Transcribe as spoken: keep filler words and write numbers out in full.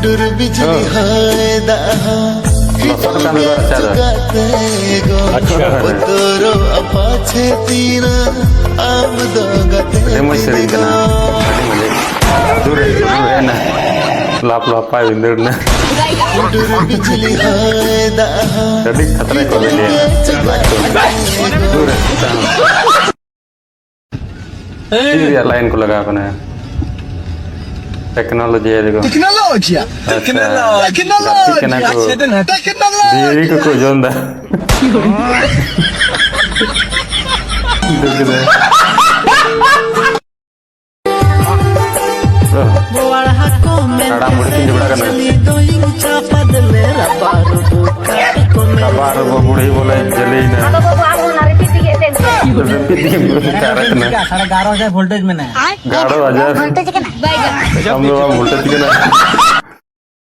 ᱦᱩᱰᱩᱨ ᱵᱤᱡᱽᱞᱤ ᱦᱚᱭ ᱫᱟᱜ ᱦᱚᱸ ᱞᱚᱥᱚᱫ ᱠᱟᱱ ᱫᱚ ᱨᱟᱪᱟ ᱫᱚ᱾ ᱜᱟᱛᱮ ᱜᱚ᱾ ᱟᱪᱪᱷᱟ᱾ ᱵᱚᱛᱚᱨᱚᱜ ᱟᱯᱟᱪᱷᱮ ᱛᱤᱱᱟᱹᱜ ᱟᱢ ᱫᱚ ᱜᱟᱛᱮ ᱟᱹᱰᱤ ᱢᱚᱡᱽ ᱥᱮᱨᱮᱧ ᱠᱟᱱᱟ᱾ ᱟᱹᱰᱤ ᱢᱚᱡᱽ᱾ ᱫᱩᱨ ᱨᱮ, ᱫᱩᱨ ᱨᱮ ᱦᱮᱱᱟᱜ᱾ ᱞᱟᱯ ᱞᱟᱯᱟᱭ ᱵᱷᱤᱸᱫᱟᱹᱲ ᱱᱟ᱾ ᱦᱩᱰᱩᱨ ᱵᱤᱡᱽᱞᱤ ᱦᱚᱭ ᱫᱟᱜ ᱦᱚᱸ ᱟᱹᱰᱤ ᱠᱷᱟᱛᱨᱟ ᱠᱚ ᱞᱟᱹᱭᱟ᱾ ᱫᱩᱨ ᱨᱮ᱾ ᱪᱮᱫ ᱨᱮᱭᱟᱜ ᱞᱟᱭᱤᱱ ᱠᱚ ᱞᱟᱜᱟᱣ ᱠᱟᱱᱟ? ᱴᱮᱠᱱᱳᱞᱚᱡᱤ ᱨᱮᱠᱚ᱾ ᱴᱮᱠᱱᱳᱞᱚᱡᱤᱭᱟ᱾ ᱟᱪᱪᱷᱟ᱾ ᱜᱟᱛᱮᱜ ᱠᱟᱱᱟ ᱠᱚ᱾ ᱴᱮᱠᱱᱳᱞᱚᱡᱤᱭᱟ᱾ ᱵᱤᱲᱤ ᱠᱚᱠᱚ ᱡᱚᱢ ᱫᱟ᱾ ᱵᱩᱡᱷᱟᱹᱣ ᱠᱮᱫᱟ᱾ ᱦᱟᱲᱟᱢ ᱵᱩᱲᱦᱤ ᱠᱤᱱ ᱡᱷᱚᱜᱽᱲᱟ ᱠᱟᱱᱟ᱾ ᱨᱟᱵᱟᱨ ᱨᱮᱵᱚ ᱵᱩᱲᱦᱤ ᱵᱚᱞᱮ ᱡᱟᱹᱞᱤᱭᱮᱱᱟ᱾ ᱟᱫᱚ ᱵᱟᱹᱵᱩ, ᱟᱢ ᱚᱱᱟ ᱨᱤᱯᱤᱴ ᱛᱮᱜᱮ ᱮᱱᱛᱮᱫ᱾ ᱨᱤᱯᱤᱴ ᱛᱮᱜᱮ ᱪᱟᱨᱮ ᱠᱟᱱᱟ᱾ ᱥᱟᱲᱮ ᱮᱜᱟᱨᱚ ᱦᱟᱡᱟᱨ ᱵᱷᱳᱞᱴᱮᱡᱽ ᱢᱮᱱᱟᱭᱟ᱾ ᱮᱜᱟᱨᱚ ᱦᱟᱡᱟᱨ᱾ ᱵᱷᱳᱞᱴᱮᱡᱽ ᱠᱟᱱᱟ᱾ ᱵᱟᱭ ᱜᱟᱱᱚᱜᱼᱟ᱾ ᱟᱢ ᱫᱚ ᱵᱟᱢ ᱵᱷᱳᱞᱴᱮᱡᱽ ᱠᱟᱱᱟ᱾